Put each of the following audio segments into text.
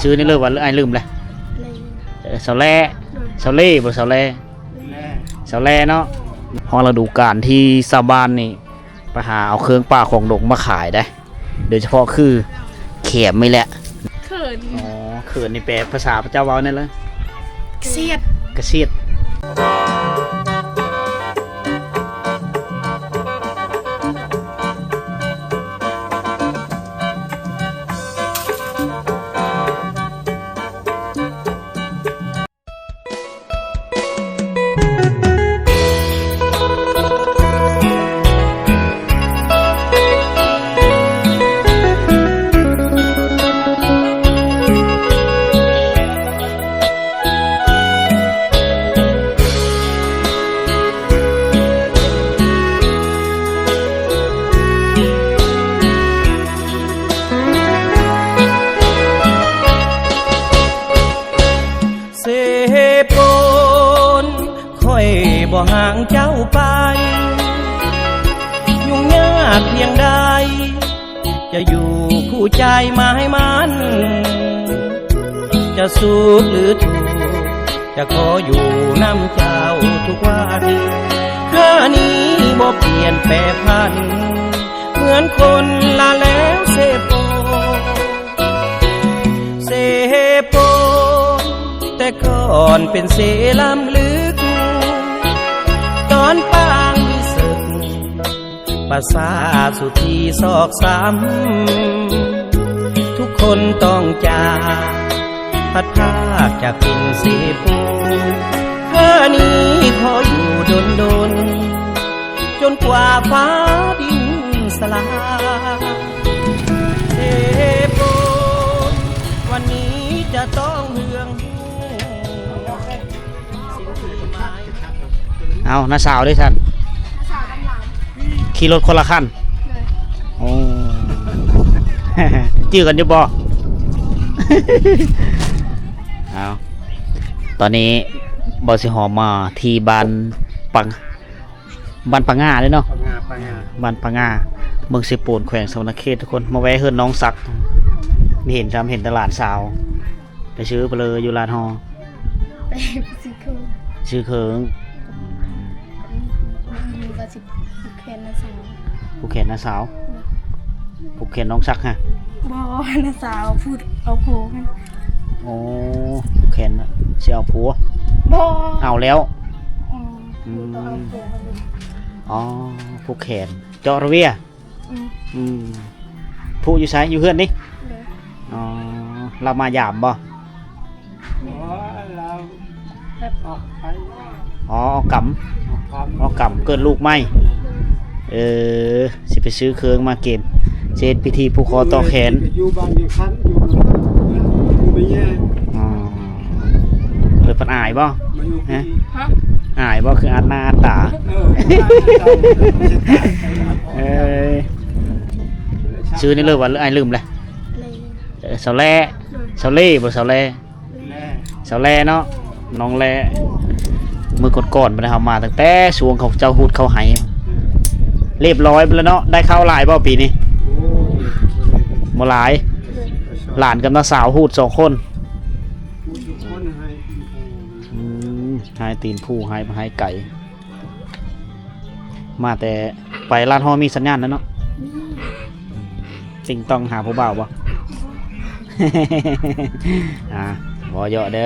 ຊື່ນີ້ເລີຍວ່າອ້າຍລືມແລ້ວ. ເອີ ສາວແລ ສາວເລບໍ່ ສາວແລ ສາວແລເນາະ. ຮອດລະດູການທີ່ຊາວບ້ານນີ້ໄປຫາເອົາເຄື່ອງປ່າຂອງດົງມາຂາຍໄດ໋ ໂດຍສະເພາະຄືແຂມນີ້ແຫຼະ. ເຂີນ ອໍ ເຂີນນີ້ແປພາສາພະເຈົ້າເວົ້າແດ່ເລີຍ. ກະຊຽດ ກະຊຽດ. ເສໂປນ ຂ້ອຍບໍ່ຫ່າງເຈົ້າໄປ ຫຍຸ້ງຍາກພຽງໃດ ຈະຢູ່ຄູ່ໃຈໝາຍໝັ້ນ ຈະສຸກຫຼືທຸກ ຈະຂໍຢູ່ນຳເຈົ້າທຸກວັນ ຂ້ານີ້ບໍ່ປ່ຽນແປຜັນ ເໝືອນຄົນລະແລ້ວເສໂປ ເສໂປ ແຕ່ກ່ອນເປັນເສລ້ຳເລິກ ຕອນປາງມີເສິກ ປະຊາສຸທີຊອກຊ້ຳ ທຸກຄົນຕ້ອງຈາກ ພັດພາກຈາກຖິ່ນເສໂປ ຂ້ານີ້ຂໍຢູ່ດົນໆ ຈົນກວ່າຟ້າດິນສລາຍ ເສໂປ ວັນນີ້ຈະຕ້ອງເຮືອງຮູ້ ເອົາ ນ້າສາວເດ້ຊັ້ນ ຂີ່ລົດຄົນລະຄັນ. ໂອ້ ຈື່ກັນຢູ່ບໍ່? ເອົາ ຕອນນີ້ບ່າວຊິຫອມມາທີ່ບ້ານປັງ ບ້ານປາງ່າເດ້ເນາະ ປາງ່າ ປາງ່າ ບ້ານປາງ່າ ເມືອງເຊໂປນ ແຂວງສະຫວັນນະເຂດ ທຸກຄົນ. ມາແວ່ເຮືອນນ້ອງສັກ ມີເຫັນຊ້ຳ ເຫັນແຕ່ຫຼານສາວ ໄປຊື້ເພີ້ຢູ່ລາດຫໍ່ ໄປຊື້ເຄື່ອງ ຊື້ເຄື່ອງ ວ່າຊິຜູກແຂນນ້າສາວ ຜູກແຂນນ້າສາວ ຜູກແຂນນ້ອງສັກຫະ? ບໍ່ ນ້າສາວຜູ້ເອົາຜົວຫັ້ນ. ໂອ້ ຜູກແຂນ ຊິເອົາຜົວ? ບໍ່ ເອົາແລ້ວ. ອືມ ອືມ ຜູ້ເອົາຜົວຫັ້ນ. ອໍ ຜູກແຂນ ເຈາະລະເວຍ. ອືມ ອືມ ຜູກຢູ່ໃສ? ຢູ່ເຮືອນນີ້? ໂດຍ. ອໍ ລາວມາຢາມບໍ່? ບໍ່ ລາວອອກໄປ. ອໍ ອອກກຳ ອອກກຳ ອອກກຳ ເກີດລູກໃໝ່. ເອີ ຊິໄປຊື້ເຄື່ອງມາເກັບ ຊິເຮັດພິທີຜູກຄໍຕໍ່ແຂນ. ຢູ່ບ້ານດຽວກັນ ຢູ່ເຮືອນຜູ້ແມ່. ອໍ ເພິ່ນ ເພິ່ນອາຍບໍ່? ມາຢູ່ ຮະ? ພີ້ ຮະ? ອາຍບໍ່? ຄືອັດໜ້າອັດຕາ. ເອີ ເອີ ຊື່ນີ້ເລີຍວ່າອ້າຍລືມແລ້ວ. ເອີ ສາວແລ ສາວເລບໍ່? ສາວແລ ສາວແລເນາະ ນ້ອງແລ. ມື້ກ່ອນໆ ເຮົາມາຕັ້ງແຕ່ຊ່ວງເຂົາເຈົ້າຫູດເຂົ້າໄຮ່ ຮຽບຮ້ອຍໄປແລ້ວເນາະ. ໄດ້ເຂົ້າຫຼາຍບໍ່ປີນີ້? ໂອ້ຍ ບໍ່ຫຼາຍ. ຫຼານກັບນ້າສາວຫູດສອງຄົນ. ອືມ ໄຮ່ຕີນຜູ ໄຮ່ ໄຮ່ໄກ່. ມາແຕ່ໄປລາດຫໍ່ມີສັນຍານແລ້ວເນາະ. ມີ. ຕິງຕ້ອງຫາຜູ້ບ່າວບໍ່? ອ່າ ບໍ່ເຍາະເດີ.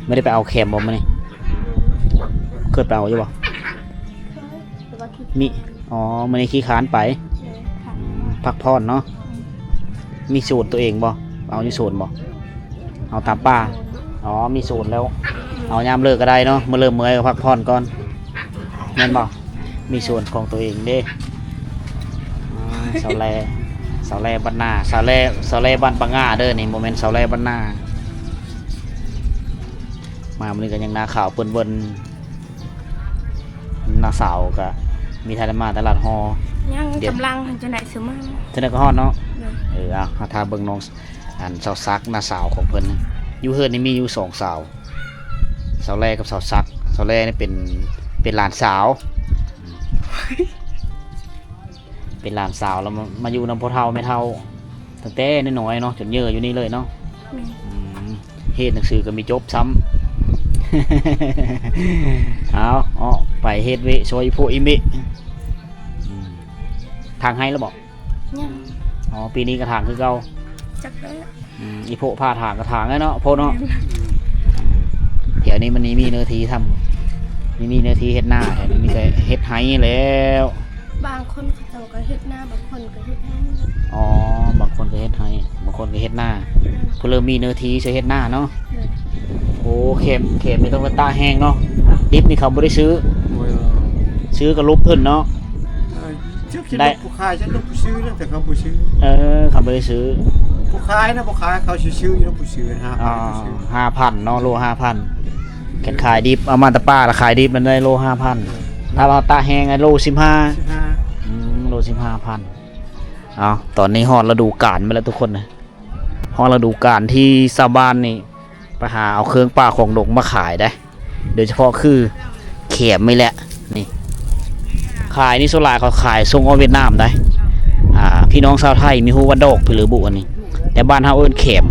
ບໍ່ໄດ້ໄປເອົາແຄມບໍ່ມື້ນີ້? ເຄີຍໄປເອົາຢູ່ບໍ່? ມີ. ອໍ ມື້ນີ້ຂີ້ຄ້ານໄປ. ເອີ ພັກຜ່ອນເນາະ. ມີສວນຕົວເອງບໍ່? ເອົາຢູ່ສວນບໍ່? ເອົາຕາມປ່າ. ອໍ ມີສວນແລ້ວ ເອົາຍາມເລີກກໍໄດ້ເນາະ. ມື້ເລີ່ມເມື່ອຍກໍພັກຜ່ອນກ່ອນ ແມ່ນບໍ່? ມີສວນຂອງຕົວເອງເດ້. ອ່າ ສາວແລ ສາວແລບ້ານນາ ສາວແລ ສາວແລບ້ານປາງ່າເດີນີ້ ບໍ່ແມ່ນສາວແລບ້ານນາ. ມາມື້ນີ້ກໍຍັງໜ້າຂາວເປິ້ນເວີ້ນ. ນ້າສາວກະມີທັນໄດ້ມາແຕ່ລາດຫໍ່. ຍັງ ດຽວ ກຳລັງ ຈັ່ງໃດຊິມາ ຈັ່ງໃດກໍຮອດເນາະ. ໂດຍ. ເອີ ເອົາ ເຮົາຖ້າເບິ່ງນ້ອງ ອັນ ສາວສັກ ນ້າສາວຂອງເພິ່ນ. ຢູ່ເຮືອນນີ້ມີຢູ່ສອງສາວ ສາວແລກັບສາວສັກ. ສາວແລນີ້ເປັນ ເປັນຫຼານສາວ ເປັນຫຼານສາວ ແລ້ວມາ ມາຢູ່ນຳພໍ່ເຖົ້າແມ່ເຖົ້າ ຕັ້ງແຕ່ນ້ອຍໆເນາະ ຈົນເຍີ້ຢູ່ນີ້ເລີຍເນາະ. ແມ່ນ. ອື ເຮັດໜັງສືກໍມີຈົບຊ້ຳ. ເອົາ ເອາະ ໄປເຮັດວຽກຊ່ອຍອີ່ໂພະອີ່ເມະ. ອືມ ຖາງໄຮ່ແລ້ວບໍ່? ຍັງ. ອໍ ປີນີ້ກໍຖາງຄືເກົ່າ? ຈັກແລ້ວ. ອືມ ອີ່ໂພະພາຖາງກໍຖາງແລ້ວເນາະ ໂພະເນາະ. ແມ່ນ. ແຖວນີ້ມັນມີເນື້ອທີ່ຊ້ຳ ມີເນື້ອທີ່ເຮັດນາ ແຖວນີ້ມີແຕ່ເຮັດໄຮ່ແລ້ວ. ບາງຄົນເຂົາເຈົ້າກໍເຮັດນາ ບາງຄົນກໍເຮັດໄຮ່. ອໍ ບາງຄົນກໍເຮັດໄຮ່ ບາງຄົນກໍເຮັດນາ. ແມ່ນ. ຜູ້ເລີ່ມມີເນື້ອທີ່ຊິເຮັດນາເນາະ. ແມ່ນ. ໂອ້ ແຂມ ແຂມນີ້ຕ້ອງໄດ້ຕາກແຫ້ງເນາະ. ດິບນີ້ເຂົາບໍ່ໄດ້ຊື້. ບໍ່. ຊື້ກໍຫຼຸບເພິ່ນເນາະ. ເອີ ຈັກຊິໄດ້ ລູກຜູ້ຂາຍ ຈັກລູກຜູ້ຊື້ແລ້ວ ແຕ່ເຂົາບໍ່ຊື້. ເອີ ເຂົາບໍ່ໄດ້ຊື້. ຜູ້ຂາຍນະ ຜູ້ຂາຍເຂົາຊິຊື້ຢູ່ ຜູ້ຊື້ຫ້າພັນ. ອໍ ຊື້ ຫ້າພັນເນາະ ໂລຫ້າພັນ. ແມ່ນ. ຄັນຂາຍດິບ ເອົາມາແຕ່ປ່າລະຂາຍດິບ ມັນໄດ້ໂລຫ້າພັນ. ແມ່ນ. ຖ້າວ່າຕາກແຫ້ງ ໂລສິບຫ້າ. ສິບຫ້າ. ອືມ ໂລສິບຫ້າພັນ. ເອົາ ຕອນນີ້ຮອດລະດູການມາແລ້ວທຸກຄົນນະ. ຮອດລະດູການທີ່ຊາວບ້ານນີ້ໄປຫາເອົາເຄື່ອງປ່າຂອງດົງມາຂາຍໄດ໋ ໂດຍສະເພາະຄືແຂມນີ້ແຫຼະ. ນີ້ ຂາຍນີ້ສ່ວນຫຼາຍເຂົາຂາຍສົ່ງອອກຫວຽດນາມໄດ໋. ອ່າ ພີ່ນ້ອງຊາວໄທມີຮູ້ວ່າດອກພີລືບຸອັນນີ້ ແຕ່ບ້ານເຮົາເອີ້ນແຂມ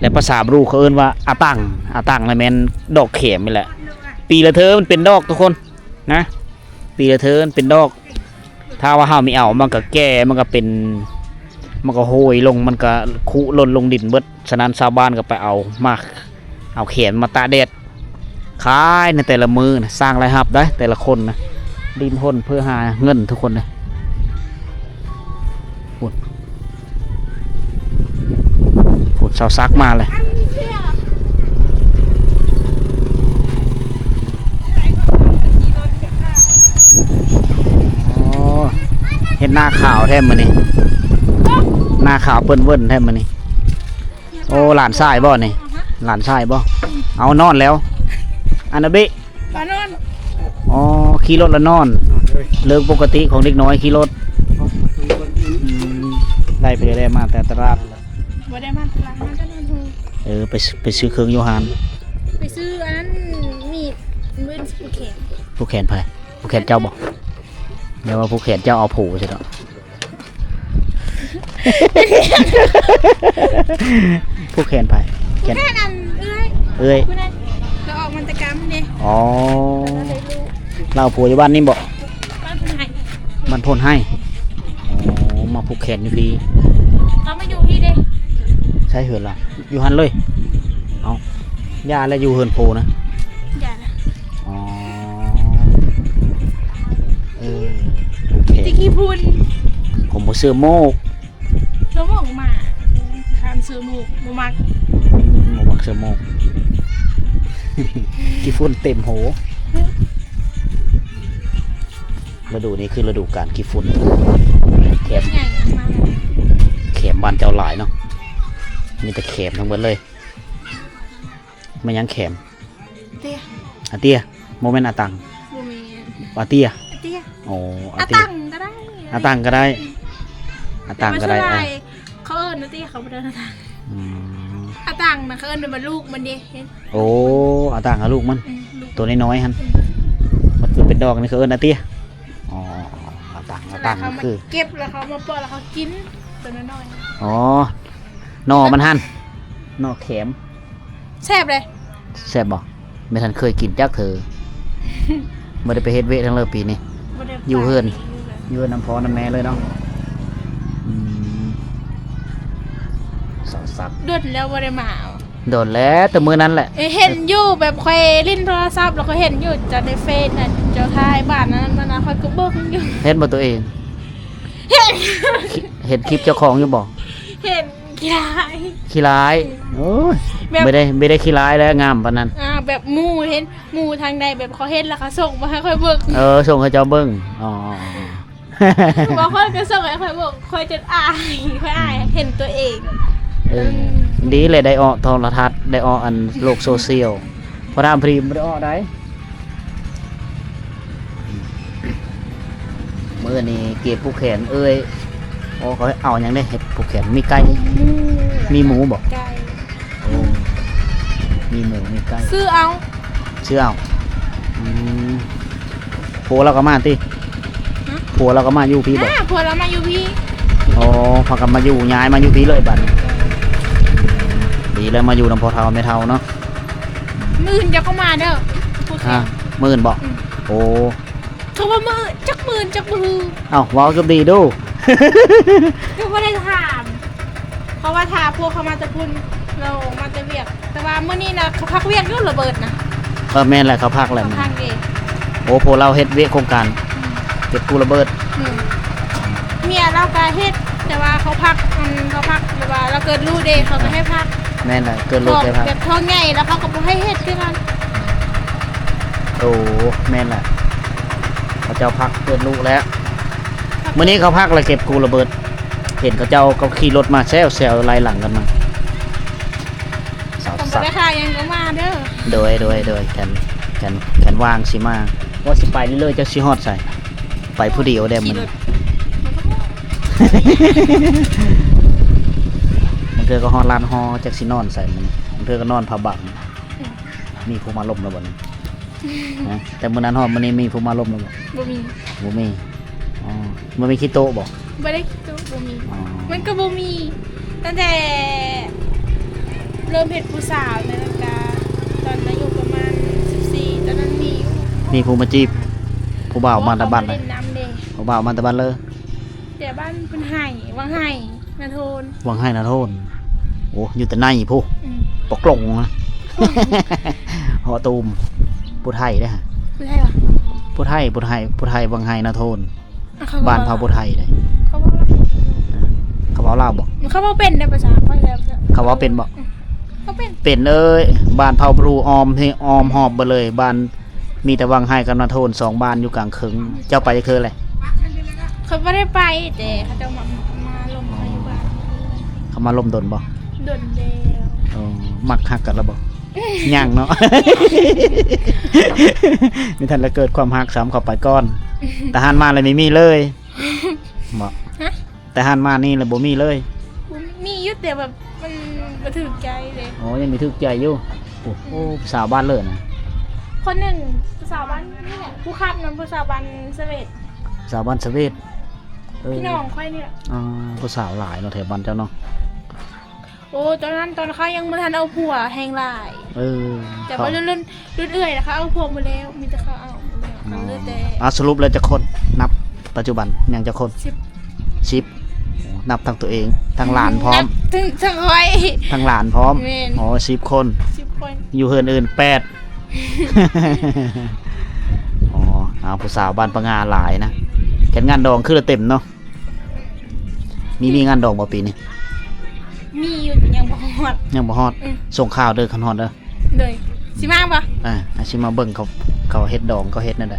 ແລະ ພາສາບຣູເຂົາເອີ້ນວ່າອາຕັງ. ອາຕັງລະແມ່ນດອກແຂມນີ້ແຫຼະ. ປີລະເທີມັນເປັນດອກທຸກຄົນນະ. ປີລະເທີເປັນດອກ. ຖ້າວ່າເຮົາມີເອົາ ມັນກໍແກ່ ມັນກໍເປັນ ມັນກໍໂຫຍລົງ ມັນກໍຄຸຫຼົ່ນລົງດິນເບິດ. ສະນັ້ນຊາວບ້ານກໍໄປເອົາມາ ເອົາແຂມມາຕາກແດດ ຂາຍໃນແຕ່ລະມື້ນະ ສ້າງລາຍຮັບໄດ໋ ແຕ່ລະຄົນນະ ດີ້ນຮົນເພື່ອຫາເງິນທຸກຄົນນະ. ພຸ້ນ ພຸ້ນຊາວຊັກມາແລ້ວ. ໂອ້ ເຮັດໜ້າຂາວແທ້ມື້ນີ້ ໜ້າຂາວເປີ້ນເວີ້ນແທ້ມື້ນີ້. ໂອ້ ຫຼານຊາຍບໍ່ນີ້? ຫຼານຊາຍບໍ່? ເອົາ ນອນແລ້ວ ອານາເບະ ມານອນ. ອໍ ຂີ່ລົດລະນອນ ເລີກປົກກະຕິຂອງເດັກນ້ອຍຂີ່ລົດ. ອືມ ໄດ້ໄປແລ້ວ ມາແຕ່ຕະຫຼາດ. ບໍ່ໄດ້ມາຕະຫຼາດ ມາແຕ່ນອນໂຮງ. ເອີ ໄປ ໄປຊື້ເຄື່ອງຢູ່ຮ້ານ ໄປຊື້ອັນນັ້ນ ມີດ ມີດຜູກແຂນ ຜູກແຂນໃຜ? ຜູກແຂນເຈົ້າບໍ່? ຢ່າວ່າຜູກແຂນເຈົ້າ ເອົາຜູຊະເນາະ. ຜູກແຂນໃຜ? ແຂນ ແຂນອັນເອື້ອຍ ເອື້ອຍ ຜູ້ນັ້ນລາວອອກມາແຕ່ກຳເດ້. ອໍ ລາວເອົາຜົວຢູ່ບ້ານນີ້ບໍ່? ບ້ານໂພນໄຮ ບ້ານໂພນໄຮ. ອໍ ມາຜູກແຂນຢູ່ພີ້ ລາວມາຢູ່ພີ້ເດ້. ໃສເຮືອນລາວ? ຢູ່ຫັ້ນເລີຍ. ເອົ້າ ຢ່າແລ້ວ ຢູ່ເຮືອນໂພນະ ຢ່າລະ. ອໍ ເອີ ໂອເຄ ຕິຂີ້ຝຸ່ນ ຜົມບໍ່ເຊື່ອໂມກ ເຊື່ອໂມກໝາ ຂ້າມເຊື່ອໂມກ ບໍ່ມັກ ບໍ່ມັກເຊື່ອໂມກ. ຂີ້ຝຸ່ນເຕັມໂຫ ລະດູນີ້ຄືລະດູການຂີ້ຝຸ່ນ. ແຂມ ແຂມບ້ານເຈົ້າຫຼາຍເນາະ ມີແຕ່ແຂມທັງເບິດເລີຍ. ແມ່ນຫຍັງແຂມ? ເຕ້ຍ ອາເຕ້ຍ ບໍ່ແມ່ນອາຕັງ. ບໍ່ແມ່ນ ອາເຕ້ຍ ອາເຕ້ຍ. ອໍ ອາເຕ້ຍ ອາຕັງກໍໄດ້ ອາຕັງກໍໄດ້ ອາຕັງກໍໄດ້. ແຕ່ວ່າສ່ວນຫຼາຍ ອ່າ ເຂົາເອີ້ນອາເຕ້ຍ ເຂົາບໍ່ໄດ້ເອີ້ນອາຕັງ. ອືມ ອາຕັງນະ ເຂົາເອີ້ນວ່າລູກມັນເດ້ ເຫັນ? ໂອ້ ອາຕັງ ອາ ລູກມັນ ອືມ ລູກ ໂຕນ້ອຍໆຫັ້ນ. ອືມ ມັນຄືເປັນດອກ ນີ້ເຂົາເອີ້ນອາເຕ້ຍ. ອໍ ອາຕັງ ອາຕັງ ສ່ວນຫຼາຍເຂົາມາ ຄື ເກັບ ແລ້ວເຂົາມາປ້ອນ ແລ້ວເຂົາກິນ ໂຕນ້ອຍໆ. ອໍ ໜໍ່ມັນຫັ້ນ ໜໍ່ແຂມ ແຊບເດ້. ແຊບບໍ່? ແມ່ນ ທ່ານເຄີຍກິນຈັກເທື່ອ ບໍ່ໄດ້ໄປເຮັດວຽກທັງເລີຍປີນີ້. ບໍ່ໄດ້ໄປ ຢູ່ເຮືອນ ຢູ່ເຮືອນນຳພໍ່ນຳແມ່ເລີຍເນາະ. ອືມ ສາວສັກ ດົນແລ້ວບໍ່ໄດ້ມາ. ດົນແລ້ວ ແຕ່ມື້ນັ້ນແຫຼະ. ເອີ ເຫັນຢູ່ ແບບຂ້ອຍຫຼິ້ນໂທລະສັບ ແລ້ວຂ້ອຍເຫັນຢູ່ ເຈົ້າໃນເຟສນະ ເຈົ້າຖ່າຍບ້ານນັ້ນມານະ ຂ້ອຍກໍເບິ່ງຢູ່. ເຫັນບໍ່ຕົວເອງ? ເຫັນ ເຫັນຄລິບເຈົ້າຂອງຢູ່ບໍ່? ເຫັນ. ຂີ້ຮ້າຍ ຂີ້ຮ້າຍ. ໂອ້ຍ ແບບ ບໍ່ໄດ້ ບໍ່ໄດ້ຂີ້ຮ້າຍແລ້ວ ງາມປານນັ້ນ. ອ່າ ແບບໝູ່ເຫັນ ໝູ່ທາງໃດແບບເຂົາເຫັນແລ້ວເຂົາສົ່ງມາໃຫ້ຂ້ອຍເບິ່ງ. ເອີ ສົ່ງໃຫ້ເຈົ້າເບິ່ງ. ອໍ ບາງຄົນກໍສົ່ງໃຫ້ຂ້ອຍເບິ່ງ ຂ້ອຍຈົນອາຍ ຂ້ອຍອາຍ ອືມ ເຫັນຕົວເອງ. ເອີ ອືມ ດີແຫຼະ ໄດ້ອອກໂທລະທັດ ໄດ້ອອກອັນໂລກໂຊຊຽວ ເພາະທາງພຣີບໍ່ໄດ້ອອກໃດ. ມື້ນີ້ເກັບຜູກແຂນເອື້ອຍ. ໂອ້ ເຂົາເອົາຫຍັງເດ້ ເຮັດຜູກແຂນ? ມີໄກ່ ໝູ ມີໝູບໍ່? ໄກ່. ໂອ້ ມີໝູ ມີໄກ່. ຊື້ເອົາ ຊື້ເອົາ. ອືມ ຜົວລາວກໍມາຕິ? ຫະ? ຜົວລາວກໍມາຢູ່ພີ້ບໍ່? ອ່າ ຜົວລາວມາຢູ່ພີ້. ອໍ ພາກັນມາຢູ່ ຍ້າຍມາຢູ່ພີ້ເລີຍບັດນີ້. ດີ ແລ້ວມາຢູ່ນຳພໍ່ເຖົ້າແມ່ເຖົ້າເນາະ. ມື້ອື່ນເຈົ້າກໍມາເດີ ຜູ້ແຂກ. ມື້ອື່ນບໍ? ອືມ. ໂອ້ ເຂົາວ່າມື້ ຈັກມື້ອື່ນ ຈັກມື້. ເອົ້າ ເວົ້າກັບດີດູ ກໍບໍ່ໄດ້ຖາມ. ເພາະວ່າຖ້າພວກເຂົາມາແຕ່ພຸ້ນ ລາວມາແຕ່ວຽກ. ແຕ່ວ່າມື້ນີ້ນະ ເຂົາພັກວຽກຢູ່ລະເບີດນະ. ເອີ ແມ່ນແຫຼະ ເຂົາພັກແຫຼະ. ເຂົາພັກເດ້. ໂອ້ ພວກລາວເຮັດວຽກໂຄງການ ອືມ ເກັບກູ້ລະເບີດ. ອືມ ເມຍລາວກະເຮັດ ແຕ່ວ່າເຂົາພັກ ອັນ ເຂົາພັກແບບວ່າລາວເກີດລູກເດ້ ເຂົາກໍໃຫ້ພັກ. ແມ່ນແຫຼະ ເກີດລູກໃຫ້ພັກ ແບບທ້ອງໃຫຍ່ແລ້ວເຂົາກໍບໍ່ໃຫ້ເຮັດຄືກັນ. ໂອ້ ແມ່ນແຫຼະ ເຂົາເຈົ້າພັກເກີດລູກແລ້ວ. ມື້ນີ້ເຂົາພັກແລ້ວເກັບກູ້ລະເບີດ. ເຫັນເຂົາເຈົ້າກໍຂີ່ລົດມາແຊວໆ ໄລ່ຫຼັງກັນມາ. ສາວສັກ ບໍ່ໄດ້ຄ່າຫຍັງກໍມາເດີ. ໂດຍ ໂດຍ ໂດຍ ຄັນ ຄັນ ຄັນວ່າງຊິມາ. ວ່າຊິໄປເລື້ອຍໆ ຈັກຊິຮອດໃສ? ໄປຜູ້ດຽວແດ່ມື້ນີ້. ບາງເທື່ອກໍຮອດລາດຫໍ່ ຈັກຊິນອນໃສມື້ນີ້. ບາງເທື່ອກໍນອນຜ້າບັງ. ອືມ ມີຜູ້ມາລົມແລ້ວບໍ່ນີ້? ຮະ? ແຕ່ມື້ນັ້ນຮອດມື້ນີ້ມີຜູ້ມາລົມແລ້ວບໍ່? ບໍ່ມີ. ບໍ່ມີ. ອໍ ບໍ່ມີຂີ້ໂຕະບໍ່? ບໍ່ໄດ້ຂີ້ໂຕະ ບໍ່ມີ. ອໍ ມັນກໍບໍ່ມີ ຕັ້ງແຕ່ເລີ່ມເຮັດຜູ້ສາວນັ້ນກະ ຕອນອາຍຸປະມານສິບສີ່ ຕອນນັ້ນມີຢູ່. ມີຜູ້ມາຈີບ ຜູ້ບ່າວມາແຕ່ບ້ານໃດ? ເພາະວ່າເຂົາມາຫຼິ້ນນຳເດ້. ຜູ້ບ່າວມາແຕ່ບ້ານເລີ? ແຕ່ບ້ານເພິ່ນໄຮ່ ວັງໄຮ່ນາໂທນ. ວັງໄຮ່ນາໂທນ. ໂອ້ ຢູ່ແຕ່ໃນພຸ້ນ. ອືມ ປະກົງນະ ເຫາະຕູມ. ຜູ້ໄທເດ້. ຜູ້ໄທຫວາ? ຜູ້ໄທ ຜູ້ໄທ ຜູ້ໄທວັງໄຮ່ນາໂທນ. ອ່ະ ເຂົາກໍ ບ້ານເຜົ່າຜູ້ໄທເດ້. ເຂົາເວົ້າລາວ ເຂົາເວົ້າລາວບໍ່? ເຂົາເວົ້າເປັນເດ້ ພາສາຂ້ອຍແລ້ວ. ເຂົາເວົ້າເປັນບໍ່? ອືມ ເຂົາເປັນ. ເປັນເອີຍ ບ້ານເຜົ່າບຣູອ້ອມ ອ້ອມຮອບເບິດເລີຍ ບ້ານ ມີແຕ່ວັງໄຮ່ກັບນາໂທນ ສອງບ້ານຢູ່ກາງເຄິ່ງ. ເຈົ້າໄປຈັກເທື່ອແລ້ວ? ຂ້ອຍບໍ່ໄດ້ໄປ ແຕ່ເຂົາເຈົ້າມາ ມາລົມຂ້ອຍຢູ່ບ້ານ. ເຂົາມາລົມດົນບໍ່? ດົນແລ້ວ. ເອີ ມັກຮັກກັນແລ້ວບໍ່? ຍັງເນາະ ຍັງ ບໍ່ທັນລະເກີດຄວາມຮັກຊ້ຳ ເຂົ້າໄປກ່ອນ. ຕະຫານມາແລ້ວມີມີເລີຍບໍ່? ຮະ? ແຕ່ຫັ້ນມານີ້ລະບໍ່ມີເລີຍ. ມີຢູ່ ແຕ່ແບບມັນບໍ່ຖືກໃຈເດ້. ອໍ ຍັງບໍ່ຖືກໃຈຢູ່. ໂອ້ ອືມ ຜູ້ສາວບ້ານເລີນະ ຄົນໜຶ່ງ ຜູ້ສາວບ້ານນີ້ແຫຼະ ຜູ້ຂັບນຳ ຜູ້ສາວບ້ານສະເຫວດ. ສາວບ້ານສະເຫວດ. ເອີ ພີ່ນ້ອງຂ້ອຍນີ້ແຫຼະ. ອໍ ຜູ້ສາວຫຼາຍເນາະ ແຖວບ້ານເຈົ້າເນາະ. ໂອ້ ຕອນນັ້ນ ຕອນເຂົາຍັງບໍ່ທັນເອົາຜົວແຮງຫຼາຍ. ເອີ ແຕ່ວ່າລຸ້ນ ລຸ້ນເອື້ອຍນະ ເຂົາເອົາຜົວໝົດແລ້ວ ມີແຕ່ເຂົາເອົາໝົດແລ້ວ. ອໍ ເຂົາເລີຍແຕ່ ອ່າ ສະຫຼຸບແລ້ວຈັກຄົນ? ນັບປັດຈຸບັນຍັງຈັກຄົນ? ສິບ. ສິບ. ໂອ້ ນັບທັງຕົວເອງ ທັງຫຼານພ້ອມ. ນັບທັງ ທັງຂ້ອຍ ທັງຫຼານພ້ອມ. ແມ່ນ. ອໍ ສິບຄົນ. ສິບຄົນ. ຢູ່ເຮືອນອື່ນແປດ. ອໍ ເອົາ ຜູ້ສາວບ້ານປະຫງາຫຼາຍນະ. ແຕ່ງານດອງຄືລະເຕັມເນາະ. ມີ ມີງານດອງບໍ່ປີນີ້? ມີຢູ່ ແຕ່ຍັງບໍ່ຮອດ. ຍັງບໍ່ຮອດ. ອືມ ສົ່ງຂ່າວເດີ ຄັນຮອດເດີ. ໂດຍ ຊິມາບໍ່? ອ່າ ຊິມາເບິ່ງເຂົາ ເຂົາເຮັດດອງ ເຂົາເຮັດແນວໃດ?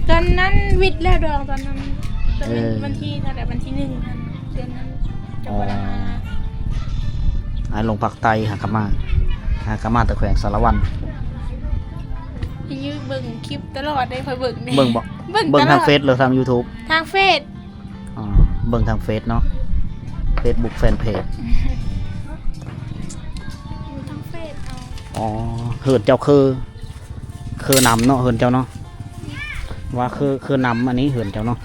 ຕອນນັ້ນວິດແລ້ວດອງ ຕອນນັ້ນ ຕອນ ເອີ ວັນທີເທົ່າໃດ? ວັນທີໜຶ່ງຫັ້ນ ເດືອນນັ້ນ. ອໍ ຈະບໍ່ໄດ້ມາ. ອ້າຍລົງພາກໃຕ້ຫາກະມາ ຫາກະມາແຕ່ແຂວງສາລະວັນ. ຢູ່ເບິ່ງຄລິບຕະຫຼອດເດ້ ຂ້ອຍເບິ່ງເດ້. ເບິ່ງບໍ່? ເບິ່ງ ເບິ່ງທາງເຟສ ຫຼືທາງຢູທູບ? ທາງເຟສ. ອໍ ເບິ່ງທາງເຟສເນາະ ເຟສບຸກແຟນເພຈ. ເບິ່ງທາງເຟສເອົາ. ອໍ ເຮືອນເຈົ້າຄື ຄືນຳເນາະ ເຮືອນເຈົ້າເນາະ ວ່າຄື ຄືນຳ ອັນນີ້ເຮືອນເຈົ້າເນາະ.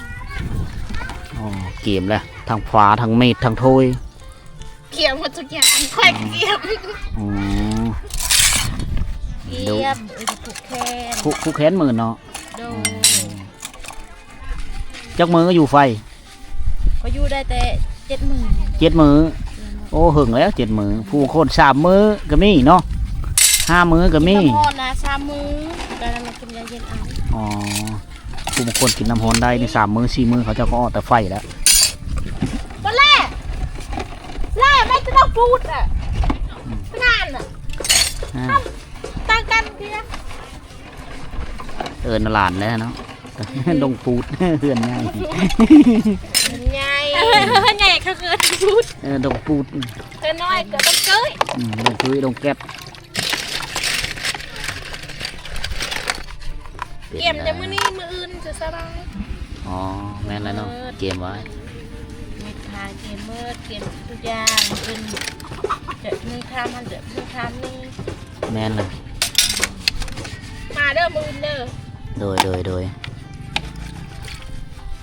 ອໍ ກຽມແຫຼະ ທັງຝາ ທັງມີດ ທັງຖ້ວຍ. ກຽມໝົດທຸກຢ່າງ ຂ້ອຍກຽມ. ອໍ ກຽມ ເອີ ຜູກແຂນ ຜູກ ຜູກແຂນໝື່ນເນາະ. ໂດຍ. ອໍ ຈັກມື້ຢູ່ໄຟ? ຂ້ອຍຢູ່ໄດ້ແຕ່ເຈັດມື້. ເຈັດມື້. ໂອ້ ເຫິງແລ້ວເຈັດມື້. ຜູ້ຄົນສາມມື້ກໍມີເນາະ ຫ້າມື້ກໍມີ. ກິນນ້ຳຮ້ອນນະ ສາມມື້ ແຕ່ນັ້ນກິນຢາເຢັນເອົາ. ອໍ ຜູ້ບາງຄົນກິນນ້ຳຮ້ອນໄດ້ນີ້ ສາມມື້ ສີ່ມື້ ເຂົາເຈົ້າກໍອອກແຕ່ໄຟແລ້ວ. ບໍ່ແລ ແລ ໄປຕະນອກປູດອະ ອືມ ງານອະ ອ່າ ຕ່າງກັນເດ. ເອີ້ນຫຼານແລ້ວເນາະ ດົງປູດ ເຮືອນໃຫຍ່ ເຮືອນໃຫຍ່ ເຮືອນໃຫຍ່ ເຂົາເອີ້ນປູດ. ເອີ ດົງປູດ ເຮືອນນ້ອຍກໍດົງເກີຍ. ອືມ ດົງເກີຍ ດົງແກັດ. ກຽມແຕ່ມື້ນີ້ ມື້ອື່ນຈະສະບາຍ. ອໍ ແມ່ນແລ້ວເນາະ ກຽມໄວ້ ມີດພາ ກຽມໝົດ ກຽມທຸກຢ່າງ. ມື້ອື່ນຈະ ມື້ຄ່ຳຫັ້ນຈະ ມື້ຄ່ຳນີ້. ແມ່ນລະ ມາເດີ ມື້ອື່ນເດີ. ໂດຍ ໂດຍ ໂດຍ.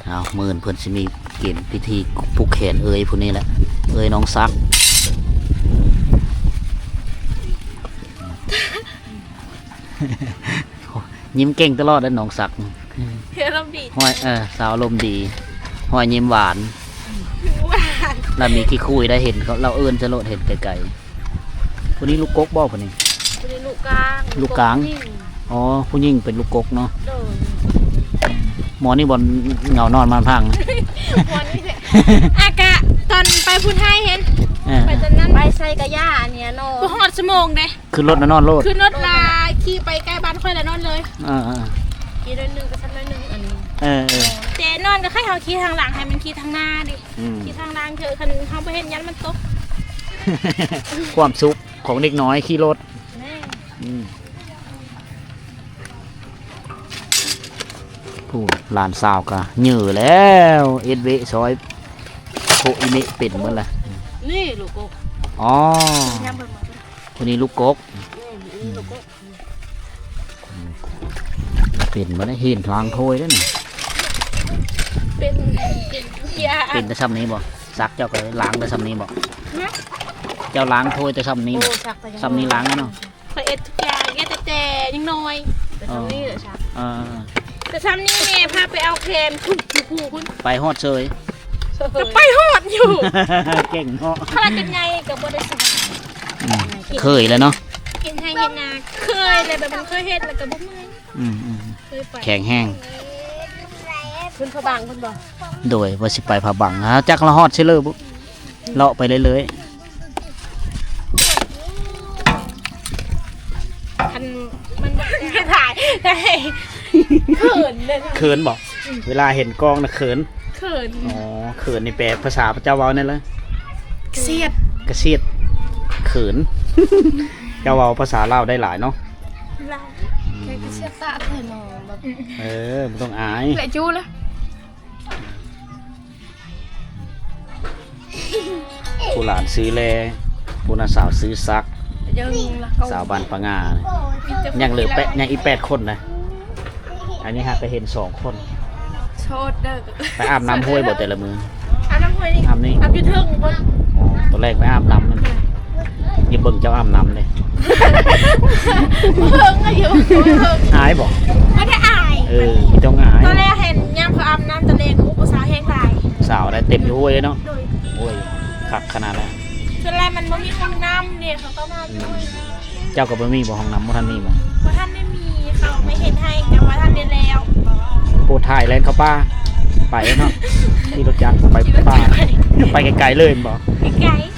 ເອົາ ມື້ອື່ນເພິ່ນຊິມີກຽມພິທີຜູກແຂນເອື້ອຍຜູ້ນີ້ແຫຼະ ເອື້ອຍນ້ອງສັກ. ຍິ້ມເກັ່ງຕະຫຼອດເດ້ນ້ອງສັກ. ເຮັດລະບີ ຮອຍ ເອີ ສາວອາລົມດີ ຮອຍຍິ້ມຫວານ ຫວານ ລະມີຂີ້ຄຸຍໄດ້ ເຫັນເຂົາ ລາວເອີ້ນຊະໂລດ ເຫັນໄກໆ. ຜູ້ນີ້ລູກກົກບໍ່ຜູ້ນີ້? ຜູ້ນີ້ລູກກາງ ລູກກາງ ລູກກົກຜູ້ຍິງ. ອໍ ຜູ້ຍິງເປັນລູກກົກເນາະ. ໂດຍ ໝໍນີ້ບໍ່ເຫງົານອນມາພັງ ໝໍນີ້ແຫຼະ. ອາກະຕອນໄປພຸ້ນໃຫ້ເຫັນ ເອີ ໄປຕອນນັ້ນ ໄປໃສ່ກະຢ່າອັນເນີ້ຍເນາະ ບໍ່ຮອດຊົ່ວໂມງເດ້. ຂຶ້ນລົດນະນອນໂລດ ຂຶ້ນລົດລະຂີ່ໄປໃກ້ບ້ານຂ້ອຍລະນອນເລີຍ. ເອີໆ ຂີ່ໜ້ອຍໜຶ່ງກະຊັ້ນໜ້ອຍໜຶ່ງ ອັນ ເອີໆ ແຕ່ນອນກະໃຫ້ເຮົາຂີ່ທາງຫຼັງ ໃຫ້ມັນຂີ່ທາງໜ້າເດ້. ອືມ ຂີ່ທາງຫຼັງເທື່ອ ຄັນເຮົາບໍ່ເຫັນຢ້ານມັນຕົກ. ຄວາມສຸກຂອງເດັກນ້ອຍຂີ່ລົດ. ແມ່ນ ອືມ ຜູ້ຫຼານສາວກະເຍີແລ້ວ ເຮັດເວະຊອຍໂຄອີເມະເປັນໝົດລະ. ນີ້ລູກກົກ. ອໍ ຍາມເບິ່ງມາ ຜູ້ນີ້ລູກກົກ. ອືມ ນີ້ລູກກົກ. ເປັນບໍ່ໄດ້ ເຫັນລ້າງຖ້ວຍເດ້ນີ້. ເປັນ ເປັນທຸກຢ່າງ. ເປັນແຕ່ຊ່ຳນີ້ບໍ່? ສັກເຈົ້າກະລ້າງແຕ່ຊ່ຳນີ້ບໍ່? ຮະ? ເຈົ້າລ້າງຖ້ວຍແຕ່ຊ່ຳນີ້ບໍ່? ໂອ້ ສັກແຕ່ ຊ່ຳນີ້ລ້າງແລ້ວເນາະ. ຂ້ອຍເຮັດທຸກຢ່າງ ເຮັດແຕ່ ແຕ່ຍັງນ້ອຍ ແຕ່ຊ່ຳນີ້ແຫຼະ ອໍ ຊ່ຳ ເອີ ແຕ່ຊ່ຳນີ້ແມ່ພາໄປເອົາແຄມພຸ້ນ ຢູ່ພູພຸ້ນ ໄປຮອດເຊີຍ. ກະໄປຮອດຢູ່ ເກັ່ງເນາະ. ຂະໜາດຈົນໃຫຍ່ກະບໍ່ໄດ້ສະບາຍ. ອືມ ເຄີຍແລ້ວເນາະ ເຮັດໄຮ່ເຮັດນາ ເຄີຍແລ້ວ ແບບມັນເຄີຍເຮັດແລ້ວກະບໍ່ເມື່ອຍ. ອືມໆ ເຄີຍໄປ ແຂງແຮງ. ຂຶ້ນພະບັງພຸ້ນບໍ່? ໂດຍ ວ່າຊິໄປພະບັງ ຫາຈັກລະຮອດເຊີຍບໍ່ ເລາະໄປເລື້ອຍໆ. ຄັນມັນບໍ່ໄດ້ຖ່າຍ ໄດ້ ເຂີນເດ້. ເຂີນບໍ່? ອືມ ເວລາເຫັນກ້ອງນະເຂີນ. ເຂີນ. ອໍ ເຂີນນີ້ແປພາສາເຈົ້າເວົ້າແດ່ເລີຍ. ກະຊຽດ ກະຊຽດ ເຂີນ. ເຈົ້າເວົ້າພາສາລາວໄດ້ຫຼາຍເນາະ. ລາວ ອືມ ແຄ່ກະຊຽດຕາເຂີນເນາະ ແບບ ເອີ ບໍ່ຕ້ອງອາຍ ແລະຈູລະ. ຜູ້ຫຼານຊື່ແລ ຜູ້ນ້າສາວຊື່ສັກ ສາວບ້ານປະຫງ່າ. ຍັງເຫຼືອແປດ ຍັງອີກແປດຄົນນະ. ອັນນີ້ຫາກະເຫັນສອງຄົນ. ໂສດເດີ. ໄປອາບນ້ຳຫ້ວຍບໍ່ແຕ່ລະມື້? ອາບນ້ຳຫ້ວຍນີ້ ອາບນີ້ ອາບຢູ່ເທິງພຸ້ນ. ອໍ ຕອນແລກໄປອາບນ້ຳນັ້ນ ຢ່າເບິ່ງເຈົ້າອາບນ້ຳເດ້. ເບິ່ງອາຍຢູ່ ເບິ່ງ ອາຍບໍ່? ບໍ່ໄດ້ອາຍ. ເອີ ບໍ່ຕ້ອງອາຍ. ຕອນແລກເຫັນຍາມເຂົາອາບນ້ຳຕອນແລກ ໂອ້ ຜູ້ສາວແຮງຫຼາຍ ສາວໄດ້ເຕັມຢູ່ຫ້ວຍເລີຍເນາະ. ໂດຍ ໂອ້ຍ ຄັກຂະໜາດລະ. ສ່ວນຫຼາຍມັນບໍ່ມີຫ້ອງນ້ຳເດ້ ເຂົາຕ້ອງມາຢູ່ຫ້ວຍ. ເຈົ້າກະບໍ່ມີບໍ່ ຫ້ອງນ້ຳບໍ່ທັນມີບໍ່? ບໍ່ທັນໄດ້ມີ ເຂົາໄປເຮັດໃຫ້ກະບໍ່ທັນໄດ້ແລ້ວ. ໂອ້ ຖ່າຍແລ່ນເຂົ້າປ່າ ໄປເນາະ ຂີ່ລົດຈັກໄປ ຂີ່ລົດຈັກ ປ່າ ໄປໄກໆເລີຍແມ່ນບໍ່? ໄກໆ.